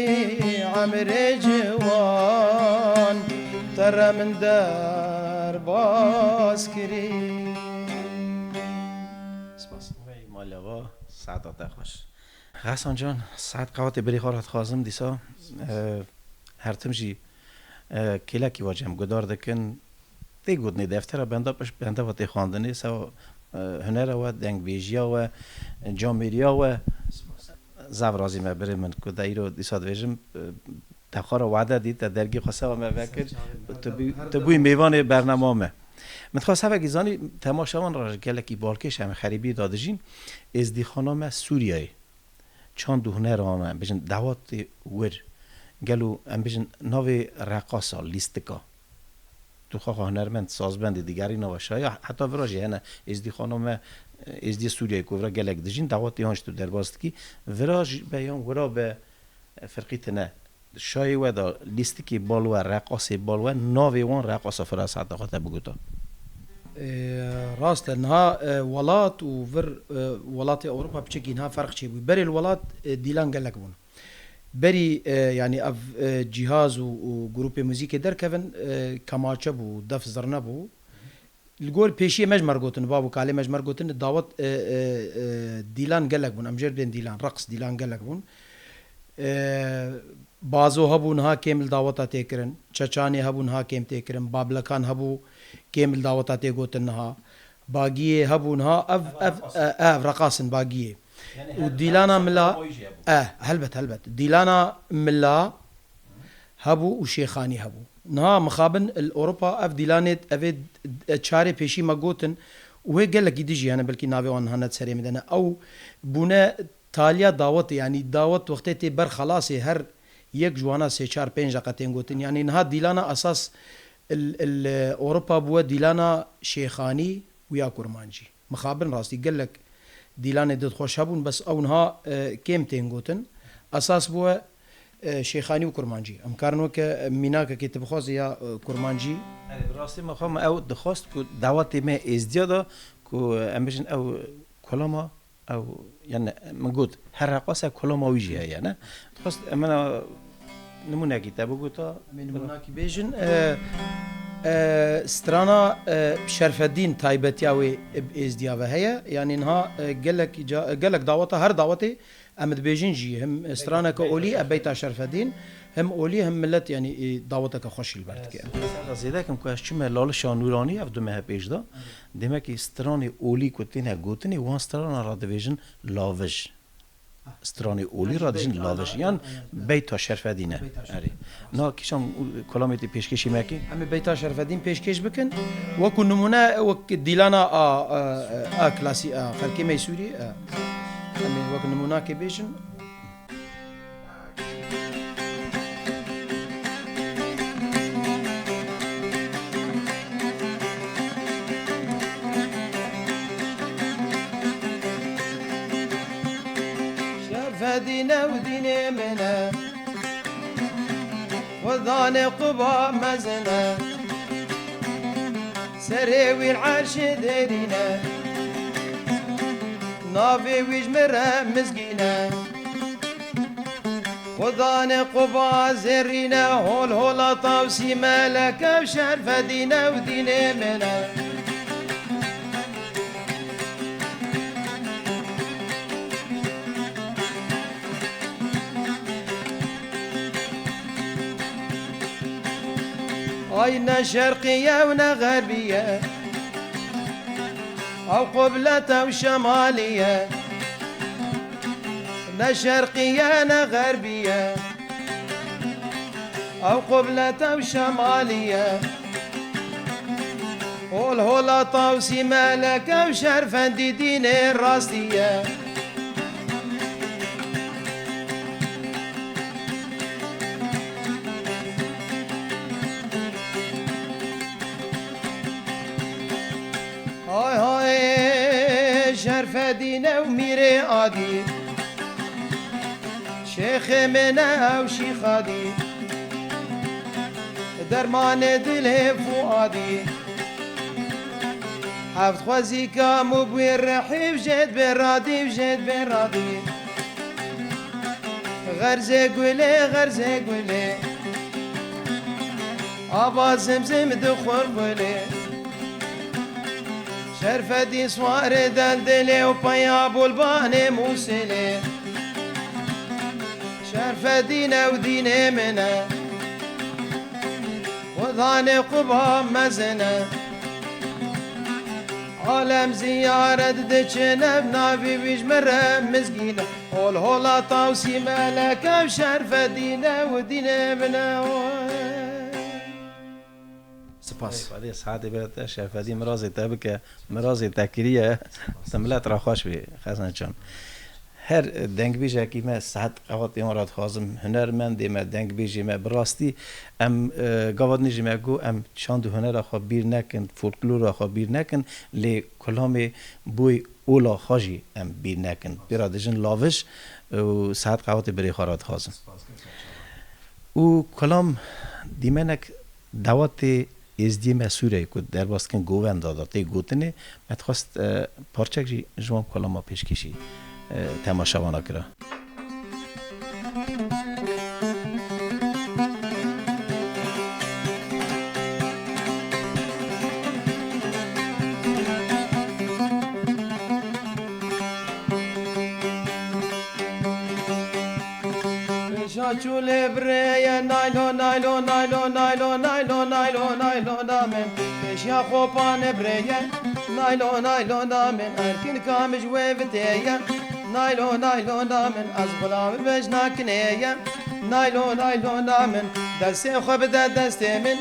emirê ciwan. Te re min derbas kirî. Spas. Wey mala we, saeta te xweş. Xesan can, saet qewatê birê xwe re dixwazim dîsa, e, her tim jî, e, kêlekî we cem gudar dikin. Tê gotinê deftera benda pişt benda ve tê xwendinê, sewa, e, hunera we, dengbêjiya we, camêriya we. Zaf razî me birê min ku te îro dîsa dibêjim, e, te xwe re wade dît, te dergî xwe sewa me vekir. Ser çavê min, tu her bû-, dem, her tu dem. Bûyî mêvanê bernama me. Min dixwest hevekî zanî, temaşevan re gelekî balkêş em xerîbiyê de dijîn, êzdîxana me Sûriyeyê. Çand û hunera me, bijin dawatê wir. Gelo em bijin navê reqasa, lîstika. Tu xwe xwe hunermend, sazbendê digerî nava şaya, heta vira jî hene êzdîxana me, êzdiyê Sûriyeyê ku vira gelek dijîn, dawatê wan ji tu derbas dikî. Vira jî be yan wira be, firqî tine. Şayê we de lîstikê bal we, reqasê bal we, navê wan reqasa firaseta xwe te bigota. E, rast e, niha, e, welat û vir, e, welatê Ewropa piçekî niha ferq çêbû. Berê li welat, e, dîlan gelek bûn. Berî, e, yanî ev, e, cîhaz û, û grûpê muzîkê derkevin, e, kemaçe bû, def zirne bû. Li gor pêşiyê me ji me re gotin, bab û kalê me ji me re gotin, dawet, e, e, e, dîlan gelek bûn, em jê re bidên dîlan, reqs dîlan gelek bûn. E, bazo hebû niha kêm li daweta tê kirin, çeçanê hebû niha kêm tê kirin, bablekan hebû kêm li daweta tê gotin niha. Bagiyê hebû niha, ev, ev, e, ev reqas in bagiyê. Û dîlana mila, e, helbet, helbet. Dîlana mila hebû û şêxanî hebû. Niha mixabin li Ewropa ev dîlanê, evê, e, çarê pêşî me gotin û hê gelekî dijî hene, belkî navê wan niha ne di serê min de ne. Ew bûne taliya dawetê, yanî dawet wextê tê ber xelasê her yek ji wana sê çar pênc deqe tên gotin. Yanî niha dîlana esas il, il, Ewropa bûye dîlana Şêxanî û ya Kurmancî. Mixabin rastî gelek dîlanê didxweş hebûn, bes ew niha, e, kêm tên gotin. Esas bûye, e, Şêxanî û Kurmancî. Em karin weke, e, mînakekê tu bixwazî ya, e, Kurmancî. Erê, bi rastî mixabin ew dixwest ku dawetê me êzdiya de ku, e, em bêjin ew kolama Ew, yani min got, her reqasa kolama wî jî heye, ne? Dixwest, e, min, e, nimûnekî te bigota. Em ê nimûnakî bêjin, e, e, strana, e, Şerfedîn taybetiya wê bi êzdiya ve heye. Yani niha, e, gelek ca-, gelek daweta, her dawetê em dibêjin jî, him straneke olî, e, beyta Şerfedîn, him olî, him milet, yani, e, daweteke xweş jî li ber dike. Ez zêde kim ku ez çime Lalişa Nûranî ev du mehe pêş de. Demekî stranê olî ku têne gotinê, wan strana re dibêjin lavij. Stranê olî re dibêjin lavij. Yan beyta Şerfedîn e. Erê. Na kîşan kolamê tê pêşkêşî me kî? Em ê beyta Şerfedîn pêşkêş bikin. Wekû nimûne, wek dîlana a, a, a klasî, a xelkê me Sûrî, a. Em ê wek nimûnakê bêjin. Şerfedîn ew dînê min e, Xudanê Quba mezin e. Serê wî li erşê dêrîn e, navê wî ji min re mizgîn e. Xudanê Quba zêrîn e, hol hola Tawsî melek e, Şerfedîn ew dînê min e. Ay ne şerqî ye û ne xerbî ye, ew qublet ew şemalî ye. Ne şerqî ye ne xerbî ye, ew qublet ew şemalî ye. Hol hola Tawsî melek ew Şerfendî dînê rastî ye. Hay hay Şerfedîn ew mîrê adî, şêxê min e ew şîxadî, dermanê dilê Fuadî. Heft xwezîka mû bûyê rehî, jêd bê radî, jêd bê radî. Xerzê gulê, xerzê gulê, ava zimzim dixwir gulê. Şerfedîn swarê deldilê û peya bulbanê Mûsilê. Şerfedîn ew dînê min e, Xudanê Quba mezin e. Alem ziyaret diçin ev navî wî ji min re mizgîn e. Hol hola Tawsî melek ev Şerfedîn ew dînê min e. Spas. Xwedê saetê bide te, Şerfedîn mirazê te bike, mirazê te kiriye, tu milet re xweş bî, Xezan can. Her dengbêjekî me saet qewatê wan re dixwazim, hunermendê me, dengbêjê me, bi rastî em, e, gava dinê jî me got, em çand û hunera xwe bîr nekin, folklora xwe bîr nekin, lê kulamê boy ola xwe jî em bîr nekin. Pê re dijin lavij û saet qewatê birê xwe re dixwazim. Û kulam dîmenek dawetê êzdiyê me Sûreyê ku derbas dikin govenda de tê gotinê, me dixwest, e, parçek jî ji wan kulama pêşkêşî, e, temaşevana kira. Pêşa çûlê birêye, naylo, naylo, naylo, naylo, naylo, naylo, naylo, namen. Pêşiya xopanê birêye, naylo, naylo, namen. Erkin kamij wê vitêye, naylo, naylo, namen. Ez xulamê bejna kinêye, naylo, naylo, namen. Destê xwe bide destê min,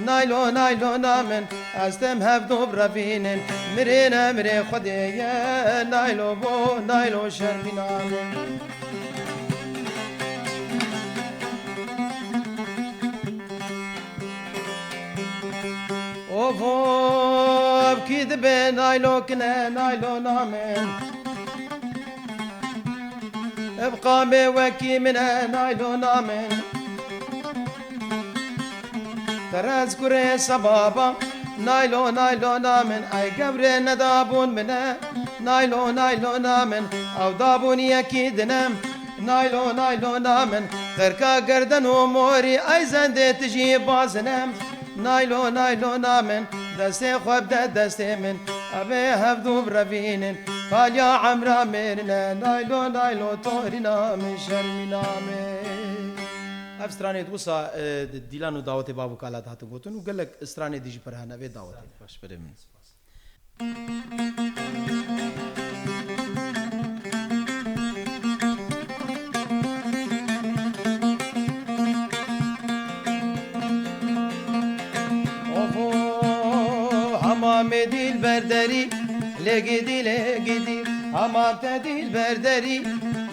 naylo, naylo, namen. Ez dem hevdû bi revînin, mirê ne mirê Xwedê ye, naylo bo, naylo şermî name. Of, of, kî dibe naylo kine, naylo namin. Ev qamê wekî min e, naylo namin. Terez kurê sebaba, naylo, naylo namin. Ay gewrê nedabûn min e, naylo, naylo namin. Ew dabûn yekî dinem, naylo, naylo namin. Qirka gerden û morî, ay zendê tijî bazinem. Naylo, naylo namin, destê xwe bide destê min. Evê hevdû bi revînin, kaliya emra mêrine. Naylo, naylo torîna min, şermîna min. Ev stranê di wisa, e, di dîlan û dawetê bav û kala dihatin gotin û gelek stranê dî jî pir hene vê dawetê. Baş birê min. Oho, hamamê dîlber derî, lê gidî, lê gidî, hamam te dîlber derî,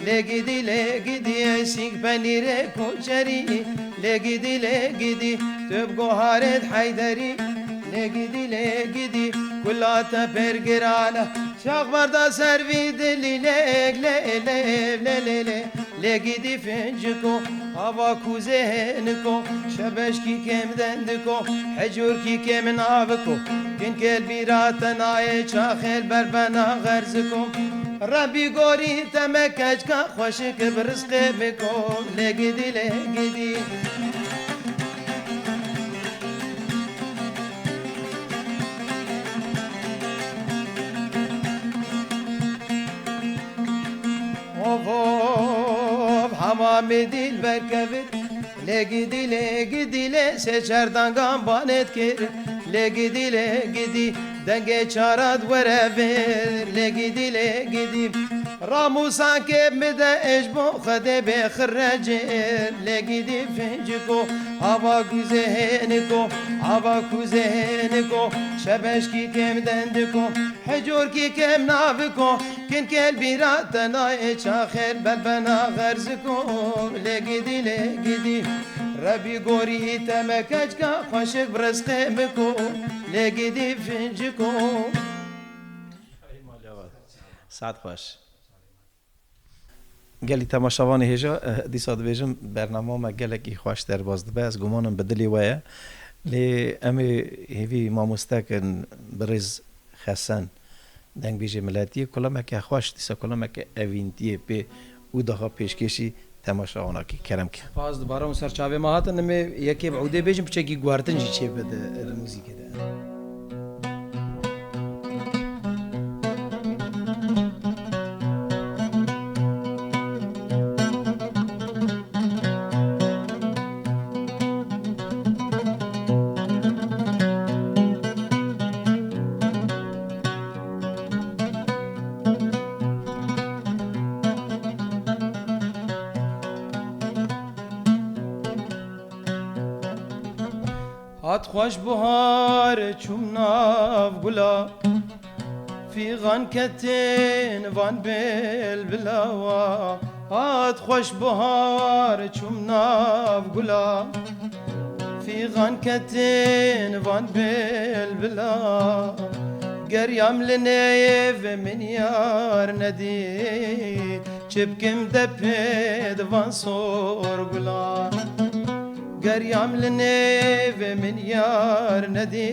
lê gidî, lê gidî, ey sîng penîrê koçerî, lê gidî, lê gidî, tu bi goharê di heyderî, lê gidî, lê gidî, kula te pêr giran e, çax berda ser vî dilî, lê, lê, lê, lê, lê, lê, lê gidî finciko, ava kûzê hêniko, şebeşkî kêm dendiko, hecûrkî kêm naviko, kin kêl bîra te nayê, çaxêl berbena xerziko. Rebî gorî te me keçka xweşik bi rizqê biko, lê gidî, lê gidî. Ov, ov, hemamê dîlber kevir, lê gidî, lê gidî, lê sê çar dangan banê dikir, lê gidî, lê gidî, dengê çara di were vir, lê gidî, lê gidî. Ramûsankê min de ê ji bo Xwedê bê xirrecir, lê gidî finciko, ava kûzê hêniko, ava kûzê hêniko, şebeşkî kêm dendiko, hecûrkî kêm naviko, kin kêl bîra te nayê, çaxêl belbena xerziko, lê gidî, lê gidî. Rebî gorî te me keçka xweşik bi rizqê biko, lê gidî finciko. Saet xweş. Gelî temaşevanê hêja, eh, dîsa dibêjim, bernama me gelekî xweş derbas dibe. Ez gumanim bi dilê we ye. Lê em ê hêvî mamoste kin, birêz Xesen, dengbêjê miletiyê, kulameke xweş, dîsa kulameke evîntiyê pê û daha pêşkêşî temaşevanakî kerem ke. Spas dibarim û ser çavê me hatin, em ê yekê bi ûdê bêjin, piçekî guhertin jî çêbe di, di muzîkê de. Hat xweş buhar çûm nav gula, fîxan ketin van bilbila wa. Hat xweş buhar çûm nav gula, fîxan ketin van bilbila. Geriyam li nêv min yar nedî, çi bikim depê di van sor gulan. Geriyam li nêvê min yar nedî,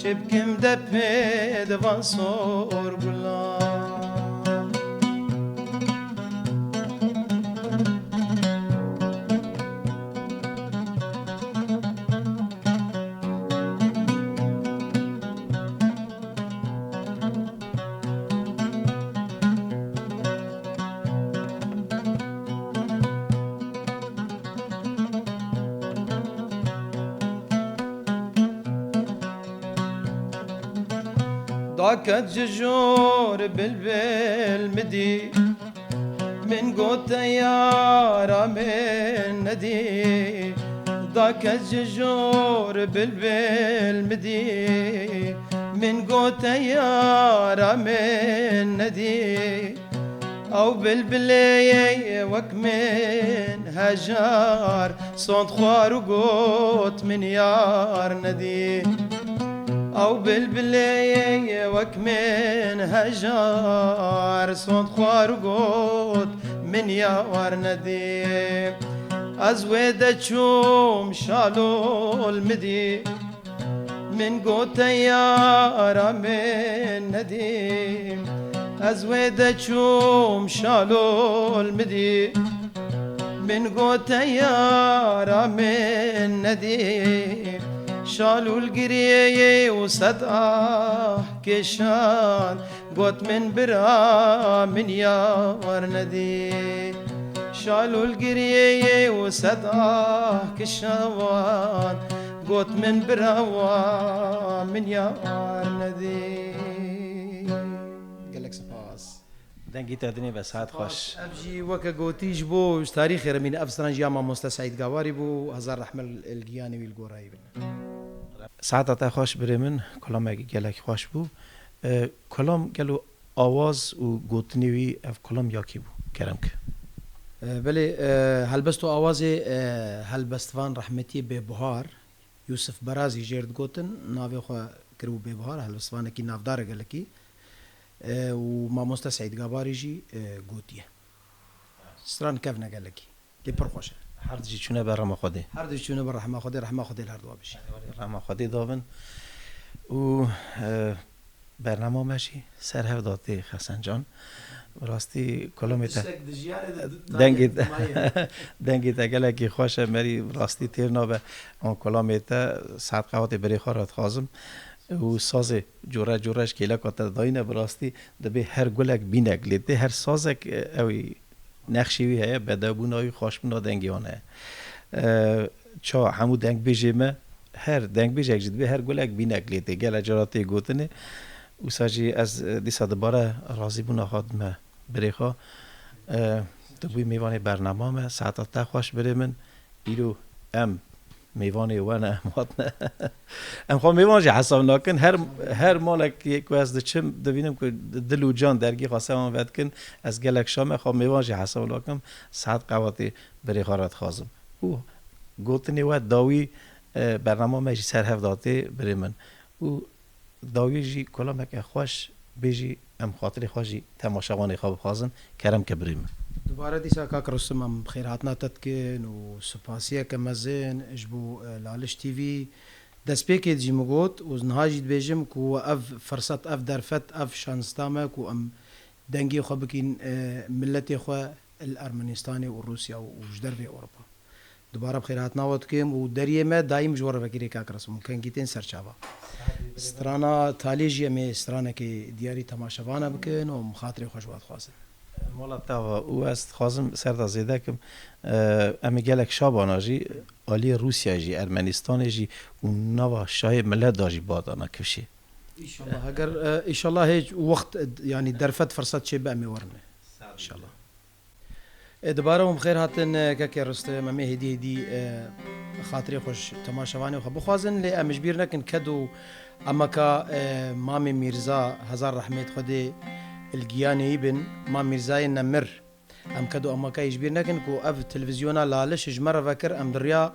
çi bikim depê di van sor gulan. Daket ji jor bilbil midî, min got te yara min nedî. Da kes ji jor bilbil midî, min gote yara min nedî. Ew bilbilê ye wek min hejar, sond xwar û got min yar nedî. Ew bilbilê ye wek min hejar, sond xwar û got min yar nedî. Ez wê de çûm şalol midî, min gote yara min nedî. Ez wê de çûm şalol midî, min gote yara min nedî. Şalol giriyê û sed ah kişand, got min bira min yar nedî. Şalol giriyê û sed ah kişand, got min bira wa min yar nedî. Gelek spas. Dengî te dinê be, saet xweş. Ev jî weke gotî ji bo ji tarîxê re mîne. Ev stran jî ya mamoste Seîd Gawarî bû. Hezar rehme li giyanê wî li gorayî bin. Saeta te xweş birê min, kulamekî gelek xweş bû. E, kulam gelo awaz û gotinê wî ev kulam ya kî bû? Kerem ke. E, belê, e, helbest û awazê, e, helbestvan rehmetiyê Bêbuhar, Yûsif Berazî jêr digotin, navê xwe kiribû Bêbuhar, helbestvanekî navdar e gelekî. E, û mamoste Seîd Gabarî jî, e, gotiye. Stran kevne gelekî. Lê pir xweş e. Her di jî çûne ber rehma Xwedê. Her di jî çûne ber rehma Xwedê, rehma Xwedê li her duwa bijî. Rehma Xwedê davin. Û, e, bernama me jî ser hev da tê Xesen Can. Bi rastî kolomê te. Tiştek di jiyanê de dengê te, maye. Dengê te gelekî xweş e, merî bi rastî têr nabe. An kolomê te saet qewatê birê xwe re dixwazim. Û sazê cure cure ji kêleka te dayîne, bi rastî dibê her gulek bînek lê tê, her sazek, e, ew ê nexşê wî heye, bedewbûna wî, xweşbûna dengê wan heye. E, ça hemû dengbêjê me, her dengbêjek jî dibê her gulek bînek lê tê. Gelek cara tê gotinê. Wisa jî ez, e, dîsa dibare razîbûna xwe dime birê xwe. E, tu bûyî mêvanê bernama me, saeta te xweş birê min. Îro em mêvanê we ne, em hatine. Em xwe mêvan jî hesab nakin. Her, her malekê ku ez diçim, dibînim ku dil û can dergî xwe ser wan vedikin. Ez gelek şa me, xwe mêvan jî hesab nakim. Saet qewatê birê xwe re dixwazim. Û gotinê we dawî, e, bernama me jî ser hev datê birê min. Û dawiyê jî kulameke xweş bêjî, em xatirê xwe jî temaşevanê xwe bixwazin, kerem ke birê min. Dubare dîsa kak Rustim em xêrhatina te dikin û spasiyeke mezin ji bo, e, Laliş T V. Destpêkê jî min got û niha jî dibêjim ku ev firset, ev derfet, ev şansta me ku em dengê xwe bikîn, e, miletê xwe li Ermenistanê û Rûsya û ji dervê Ewropa. Dubare bi xêrhatina we dikim û deriyê me daîm ji we re vekirê kak Resim û kengî tên ser çava. Strana talê jî em ê stranekê diyarî temaşevana bikin û em xatirê xwe ji we dixwazin. Mala te ava û ez dixwazim ser de zêde kim, e, em ê gelek şabana jî aliyê Rûsya jî, Ermenistanê jî û nava şayê milet da jî badana kifşê. Înşallah, eger, e, înşallah hêj wext, e, yanî derfet firset çêbe em ê werin. Înşallah. E, dubare hûn bi xêr hatin, e, kekê Ristim. Em ê hêdî hêdî, e, xatirê xwe ji temaşevanê xwe bixwazin, lê em ji bîr nekin ked û emeka, e, Mamê Mîrza, hezar rehmêt Xwedê li giyanê wî bin, Mam Mîrzayê Nemir. Em ked û emeka yî ji bîr nekin ku ev televîzyona Laliş ji me re vekir, em di riya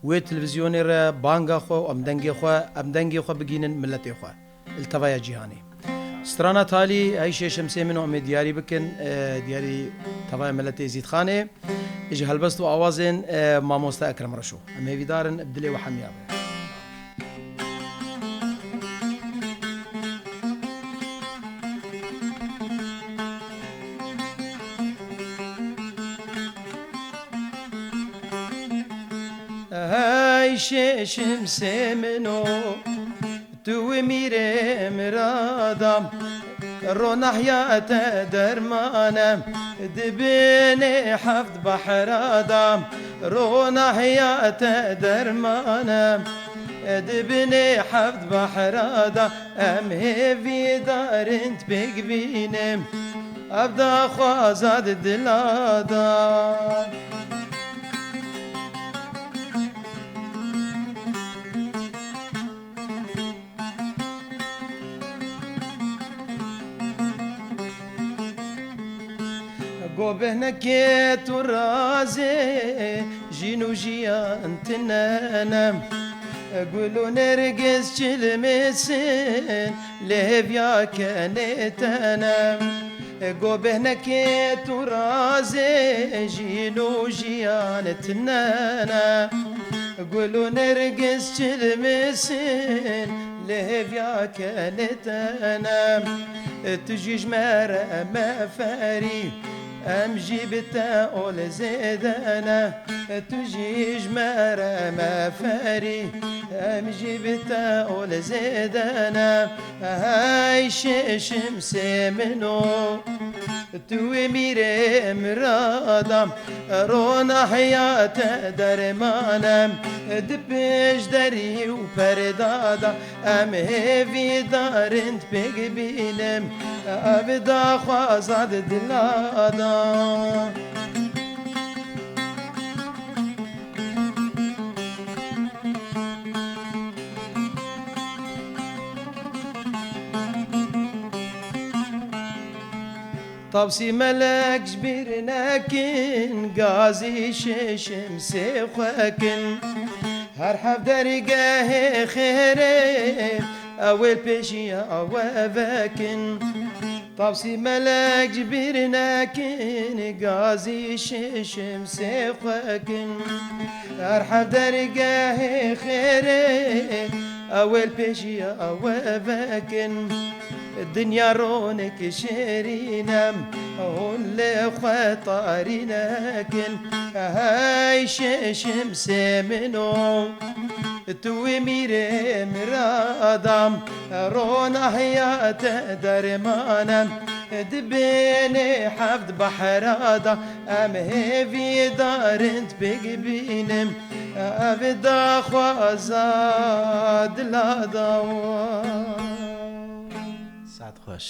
wê televîzyonê re banga xwe û em dengê xwe, em dengê xwe bigînin miletê xwe. Li tevaya cîhanê. Strana talî, heyşê şemsê min û em ê diyarî bikin, e, diyarî tevaya miletê Zîdxanê, ji helbest û awazên, e, mamoste Ekrem Reşo. Em hêvîdar in, bi dilê we hemiya be. Hey şê şemsê min o, tu wî mîrê mirada, ronahiya te derman e, di binê heft behra da, ronahiya te derman e, di binê heft behra da, em hêvîdar in pêk bînim, ev daxwaza di dila da. Go behnekê tu razê, jîn û jiyan tine ne. Gul û nergiz çilmisin, lê hêviya kenê te ne. Go behnekê tu razê, jîn û jiyan tine ne. Gul û nergiz çilmisin, lê hêviya kenê te ne. Tu jî ji me re meferî, em jî bi te ol zêde ne. Tu jî ji me re meferî, em jî bi te ol zêde ne. Hey şêşim sê min o. Tu wê mîrê mirada, rona heyate dermanem, di pêş derî û perdada, em hêvîdarin pêk bînim, ev daxwaza di dilada. Tabsî melek ji bîr nekin, gazî şêşim sê xwekin. Her hevdergehê xêrê, ew ê pêşiya we vekin. Tabsî melek ji bîr nekin, gazî şêşim sê xwekin. Her hevdergehê xêrê, ew ê pêşiya we vekin. Dinya ronik şêrîn e, hûn li xwe tarî nekin. Hey şêşim sê min o. Tu wê mîrê mirada, rona heyate dermanem. Di bênê heft behrada, em hêvîdarin pêk bînim, ev daxwaza dilada. Saet xweş.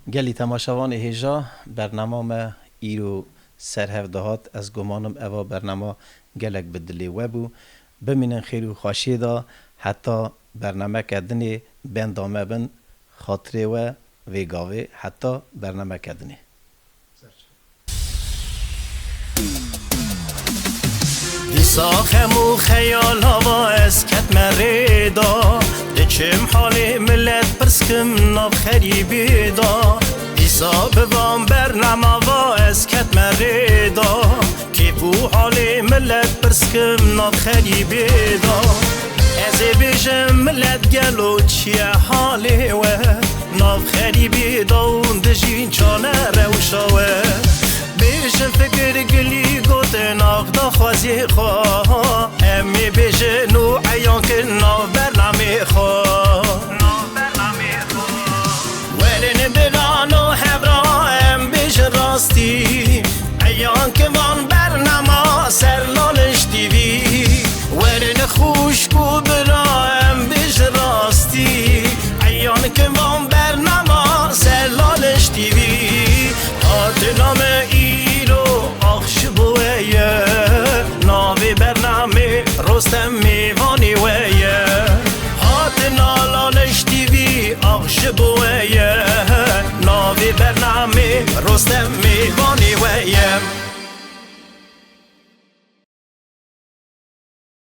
Gelî temaşevanê hêja, bernama me îro ser hev dihat. Ez gumanim eva bernama gelek bi dilê we bû. Bimînin xêr û xweşiyê de, heta bernameke dinê benda me bin, xatirê we vê gavê, heta bernameke dinê. Dîsa xem û xeyala va ez ketme rê da. Diçim halê milet pirskim nav xerîbê da. Dîsa bi van bernama va ez ketme rê da. Kêf û halê milet pirskim nav xerîbê da. Ez ê bêjim milet gelo çi ye halê we? Nav xerîbê da û dijîn çane rewşa we. Bêjin fikir gilî gotin ax daxwazê xwe. Em ê bêjin û eyan kin nav bernamê xwe. Werin birano hevra em bêjin rastî. Eyan kin van bernama ser Laliş T V. Werin xwişk û bira em bêjin rastî. Eyan kin van bernama ser Laliş T V. Hatina me îro ax ji bo we ye. Navê bernamê Rostem mêvanê we ye. Hatina Laliş T V ax ji bo we ye. Navê bernamê Rostem mêvanê